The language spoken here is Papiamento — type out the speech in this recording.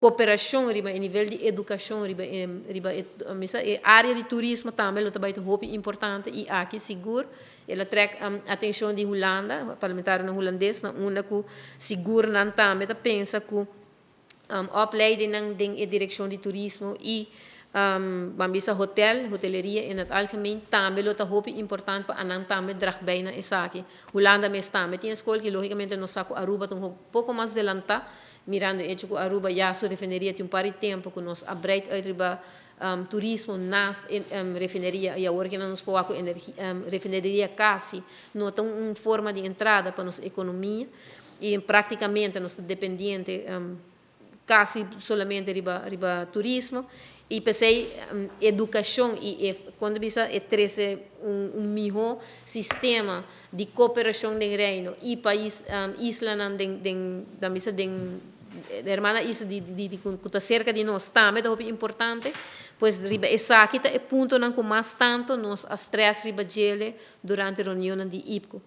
Cooperacion riba nivel di educacion, riba e area di turismo tambe lo tambe hopi importante y aki sigur el a trek atencion di Hulanda, parlamentario hulandes, na unda cu sigur nan tambe ta pensa cu opleiding den e direccion di turismo y ban bisa hotel, hoteleria in het algemeen, tambe lo ta hopi importante pa nan tambe draag bij na esaki. Hulanda mes tambe tin scol cu logicamente nos sa cu Aruba un poco mas adelanta, mirando hecho cu Aruba ya su refineria tin un par di tempo cu nos a breid uit riba turismo naast refineria y awor cu nos por energia, refineria casi no tin un forma di entrada pa nos economia y practicamente nos ta dependiente casi solamente riba turismo y p'esey educacion y cuando bisa e trece un miho sistema di cooperacion den Reino y pais isla den den bisa den hermana isla di cu ta cerca di nos tambe ta importante. Pues riba esaki ta e puntonan cu mas tanto nos a stress riba dje durante e reunion di IPCO.